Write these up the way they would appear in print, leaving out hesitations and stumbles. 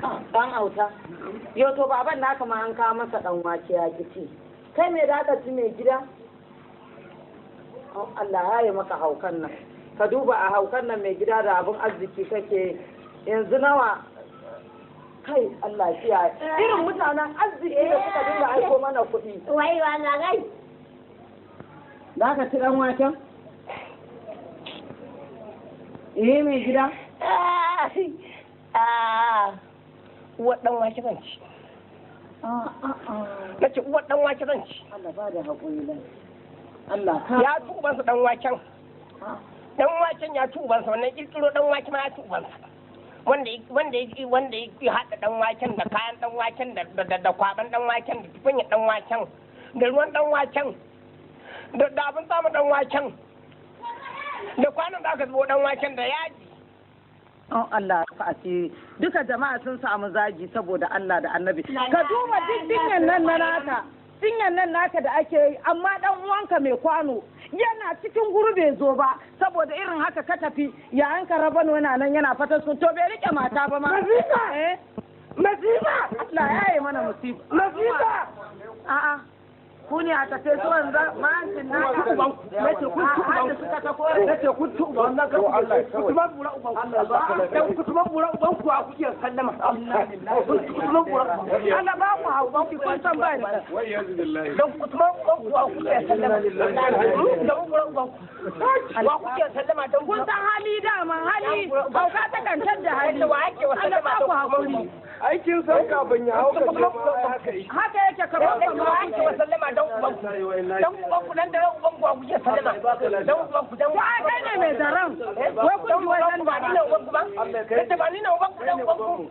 Dan auta. Yau to baban naka ma an kawo masa dan wake ya kici. Kai me da ka ci mai gida? Allah ya yi maka haukan nan. Ka duba a haukan nan mai gida da abin arziki kake yanzu nawa kai Allah kiyaye. Irin mutanen arziki da suka dinga aiko mana kuɗi. Wai wallahi. Za ka ci dan waken? Eh mai gida? Uwar dan wake zan ci. Na ce uwar dan wake zan ci. Allah ba da haƙuri lan. Allah ka. Ya ci ubansa dan waken. Dan waken ya ci ubansa, wannan kirkiro dan wake ma ya ci ubansa. Wanda wanda ya haɗa dan waken da kayan dan waken da kwaban dan waken da tukunya dan waken da ruwan dan waken da abin samun dan waken da kwanan da aka zubo dan waken da yaji. Oh Allah ka asiri, duka jama'a sun samu zagi saboda Allah da Annabi. Ka duba duk dinyan nan na naka, dinyan nan naka da ake yi, amma dan uwanka mai kwano yana cikin guru bai zo ba saboda irin haka ka tafi yayan ka rabano yana nan yana fatan sun to bai rike mata ba ma. Masifa! Masifa! Allah ya yi mana musiba. Masifa! A'a. Ku ne a tafe su wanzan ma'ancin na Nace kun ci uban suka ta kore. Nace kun ci uban kutuman bura uban dan kutuman bura uban ku a kuke sallama. Kutuman bura Allah ba ku hauban ku kun san ba ni. Dan kutuman uban ku a kuke sallama. Dan bura uban ku wa kuke sallama dan kun san hali dama hali hauka ta kantar da hali. Wa ake wa Allah ba ku hakuri. Aikin san kafin ya hauka ce ma haka yake. Haka yake kamar wa ake wa sallama dan uban ku. Dan uban ku nan da uban ku a kuke sallama. Dan uban ku dan Wa kai ne mai zaran? Wai kun ji wai ba ni ne uban ku ba? Kace ba ni ne uban ku dan uban ku.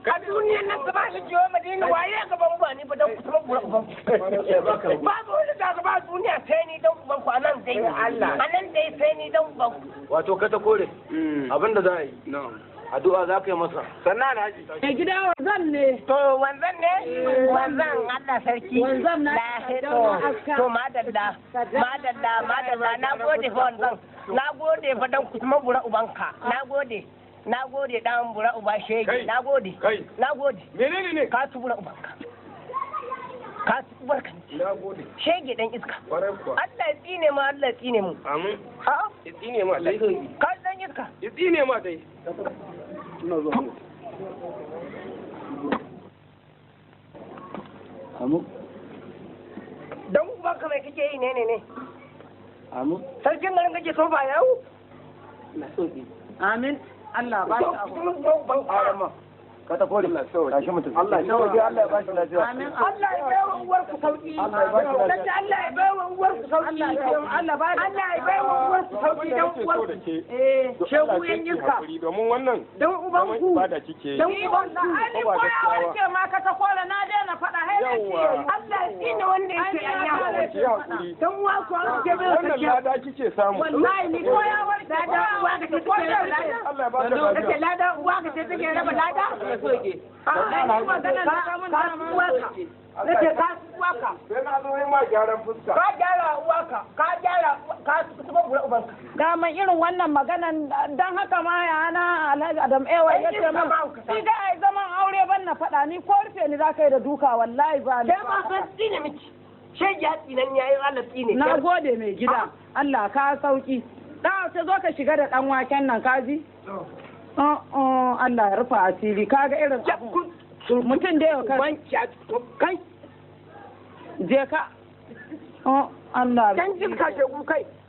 Ka duniyan nan gaba da jiwa Madina waye gaban ba ni ba dan kutuban bura uban ku. Babu wani da gaba duniya sai ni dan uban ku anan dai. Anan dai sai ni dan uban ku. Wato ka ta kore. Abinda za a yi. Addu'a za ka yi masa. Sannan Alhaji. Mai gida wanzan ne. To wanzan ne? Wanzan Allah sarki. Wanzan na to madalla madalla madalla na gode fa wanzan. Na gode fa dan kutuman bura ubanka. Na gode. Na gode dan bura uba shege. Na gode. Na gode. Menene ne? Ka tu bura ubanka. Ka tu ubarka. Na gode. Shege dan iska. Kwarai kuwa. Allah ya tsine mu, Allah ya tsine mu. Amin. A'a. Ya tsine ma dai. Ka dan iska. Ya tsine ma dai. Ina zuwa. Amu. Dan ubanka mai kake yi ne ne ne. Amu. Sarkin garin kake so ba yawo? Na soki. Amin. Allah ba shi abu. Ka ta kore. Tashi mutum. Allah ya sauke, Allah ya bashi lafiya. Amin. Allah ya baiwa uwar ku sauki. Allah ya bashi lafiya. Nace Allah ya baiwa uwar ku sauki. Allah ba Allah ya baiwa uwar ku sauki dan uwar ku. Eh. Shegu yan iska. Domin wannan Dan uban zaman ku. ibada kike yi. Dan uban ku. Ai ko ya warke ma ka ta kore na daina faɗa hai da Yawwa. Allah ya tsine wanda yake Yawwa, ki yi hakuri. Dan uwa ku an ke bai Wannan lada kike samu. Wallahi ni ko ya warke lada uwa ka ce take raba lada. Allah ya baka lafiya. Kace lada uwa ka ce take raba lada. Ai ni maganar da ka mun dama. Nace ka uwa ka. Sai na zo yi ma gyaran fuska. Ka gyara uwa ka. Ka gyara ka kutuba bura ubanka. Daman irin wannan maganan dan haka ma yana Alhaji Adam Ewa ya ce min ni da ai zaman aure ban na faɗa ni ko rufe ni za ka yi da duka wallahi ba ni. Sai ma san tsine miki. Shege ya tsinan yayin Allah tsine. Na gode mai gida. Allah ka sauki. Da ta zo ka shiga da dan waken nan kaji? Oh Allah ya rufa asiri kaga irin abun. Mutum da yau kai. Je ka. Oh Allah. Dan jibka shegu kai.